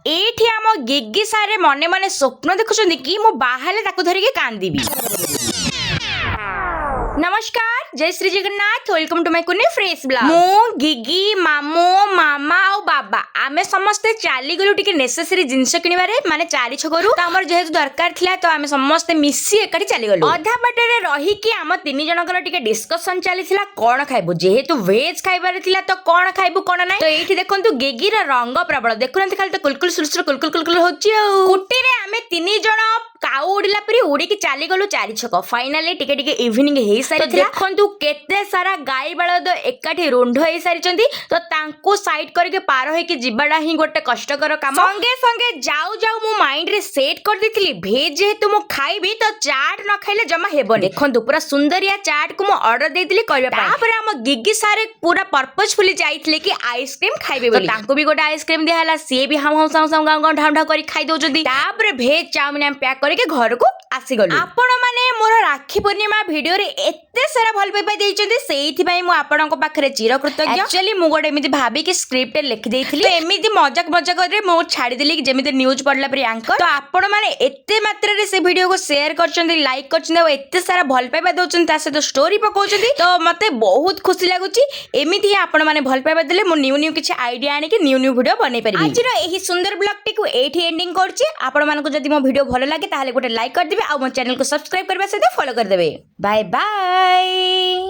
ଏଇଠି ଆମ ଗିଗି ସାରେ ମନେ ମନେ ସ୍ୱପ୍ନ ଦେଖୁଛନ୍ତି କି ମୁଁ ବାହାହେଲେ ତାକୁ ଧରିକି କାନ୍ଦିବି। ନମସ୍କାର, ଜୟ Shri Jagannath. Welcome to my Kuni fresh blog. ମୁଁ, ଗିଗି, ମାମୁଁ, ମାମା ଆଉ ବାବା, ଆମେ ସମସ୍ତେ ଚାଲିଗଲୁ ଟିକେ ନେସେସରି ଜିନିଷ କିଣିବାରେ, ମାନେ ଚାରି ଛକରୁ। ତ ଆମର ଯେହେତୁ ଦରକାର ଥିଲା, ତ ଆମେ ସମସ୍ତେ ମିଶି ଏକାଠି ଚାଲିଗଲୁ। ଅଧା ବାଟରେ ରହିକି ଆମ ତିନି ଜଣଙ୍କର ଟିକେ ଡିସ୍କସନ ଚାଲିଥିଲା, କଣ ଖାଇବୁ। ଯେହେତୁ ଭେଜ ଖାଇବାର ଥିଲା, ତ କଣ ଖାଇବୁ କଣ ନାହିଁ। ତ ଏଇଠି ଦେଖନ୍ତୁ, ଗିଗିର ରଙ୍ଗ ପ୍ରବଳ। ଦେଖୁନାହାନ୍ତି, ଖାଲି ତ କୁଲକୁଲ ସୁଲସୁଲ କୁଲକୁଲ କୁଲକୁଲ ହଉଛି। ଆଉ ସ୍କୁଟିରେ ଆମେ ତିନି ଜଣ କାଉ ଉଡ଼ିଲା ପରି ଉଡ଼ିକି ଚାଲିଗଲୁ ଚାରି ଛକ। ଫାଇନାଲି ଟିକେ ଟିକେ ଇଭିନିଂ ହେଇସାରିଥିଲା। ଦେଖନ୍ତୁ, କେତେ ସାରା ଗାଈ ବଳଦ ଏକାଠି ରୁଣ୍ଡ ହେଇସାରିଛନ୍ତି। ତ ତାଙ୍କୁ ସାଇଡ୍ କରିକି ପାର ହେଇକି ଯିବାଟା ହିଁ ଗୋଟେ କଷ୍ଟକର କାମ। ସଙ୍ଗେ ସଙ୍ଗେ ଯାଉ ଯାଉ ମୁଁ ମାଇଣ୍ଡରେ ସେଟ୍ କରିଦେଇଥିଲି, ଭେଜ ଯେହେତୁ ମୁଁ ଖାଇବି, ତ ଚାଟ୍ ନ ଖାଇଲେ ଜମା ହେବନି। ଦେଖନ୍ତୁ, ପୁରା ସୁନ୍ଦରିଆ ଚାଟ୍ କୁ ମୁଁ ଅର୍ଡର ଦେଇଥିଲି କରିବା ପାଇଁ। ତାପରେ ଆମ ଗିଗି ସାରେ ପୁରା ପର୍ପଜଫୁଲି ଯାଇଥିଲେ କି ଆଇସ୍କ୍ରିମ ଖାଇବେ ବୋଲି। ତାଙ୍କୁ ବି ଗୋଟେ ଆଇସ୍କ୍ରିମ ଦିଆହେଲା। ସିଏ ବି ହାଉ ହାଉ ସାଉ ସାଉ ଗାଉଁ ଗାଉଁ ଢାଉଁ ଢାଉ କରି ଖାଇ ଦଉଛନ୍ତି। ତାପରେ ଭେଜ ଚାଉମିନ ଆମେ ପ୍ୟାକ୍ କରିକି ଘରକୁ ଆସିଗଲୁ। ଆପଣ ମାନେ ମୋର ରାକ୍ଷୀ ପୂର୍ଣ୍ଣିମା ଭିଡିଓରେ ଏତେ ସାରା ଭଲ ପାଇବା ଦେଇଛନ୍ତି, ସେଇଥିପାଇଁ ମୁଁ ଆପଣଙ୍କ ପାଖରେ ଚିରକୃତଜ୍ଞ। ଆକ୍ଚୁଆଲି ମୁଁ ଗୋଟେ ଏମିତି ଭାବିକି ସ୍କ୍ରିପ୍ଟ ଲେଖି ଦେଇଥିଲି, ତ ଏମିତି ମଜାକ ମଜାକରେ ମୁଁ ଛାଡ଼ିଦେଲି କି ଯେମିତି ନ୍ୟୁଜ୍ ପଢିଲା ପରି ଆଙ୍କର। ତ ଆପଣ ମାନେ ଏତେ ମାତ୍ରାରେ ସେ ଭିଡିଓକୁ ସେୟାର କରିଛନ୍ତି, ଲାଇକ୍ କରିଛନ୍ତି ଆଉ ଏତେ ସାରା ଭଲ ପାଇବା ଦଉଛନ୍ତି, ତା ସହିତ ଷ୍ଟୋରି ପକାଉଛନ୍ତି, ତ ମତେ ବହୁତ ଖୁସି ଲାଗୁଛି। ଏମିତି ହିଁ ଆପଣ ମାନେ ଭଲ ପାଇବା ଦେଲେ ମୁଁ ନ୍ୟୁ ନ୍ୟୁ କିଛି ଆଇଡିଆ ଆଣିକି ନ୍ୟୁ ନ୍ୟୁ ଭିଡିଓ ବନେଇ ପାରିବି। ଆଜିର ଏହି ସୁନ୍ଦର ବ୍ଲଗଟିକୁ ଏଇଠି ଏଣ୍ଡିଂ କରୁଛି। ଆପଣମାନଙ୍କୁ ଯଦି ମୋ ଭିଡିଓ ଭଲ ଲାଗେ, ତାହେଲେ ଗୋଟେ ଲାଇକ୍ କରିଦେବେ ଆଉ ମୋ ଚ୍ୟାନେଲକୁ ସବସ୍କ୍ରାଇବ କରିବା ସହିତ ଫଲୋ କରିଦେବେ। Bye bye.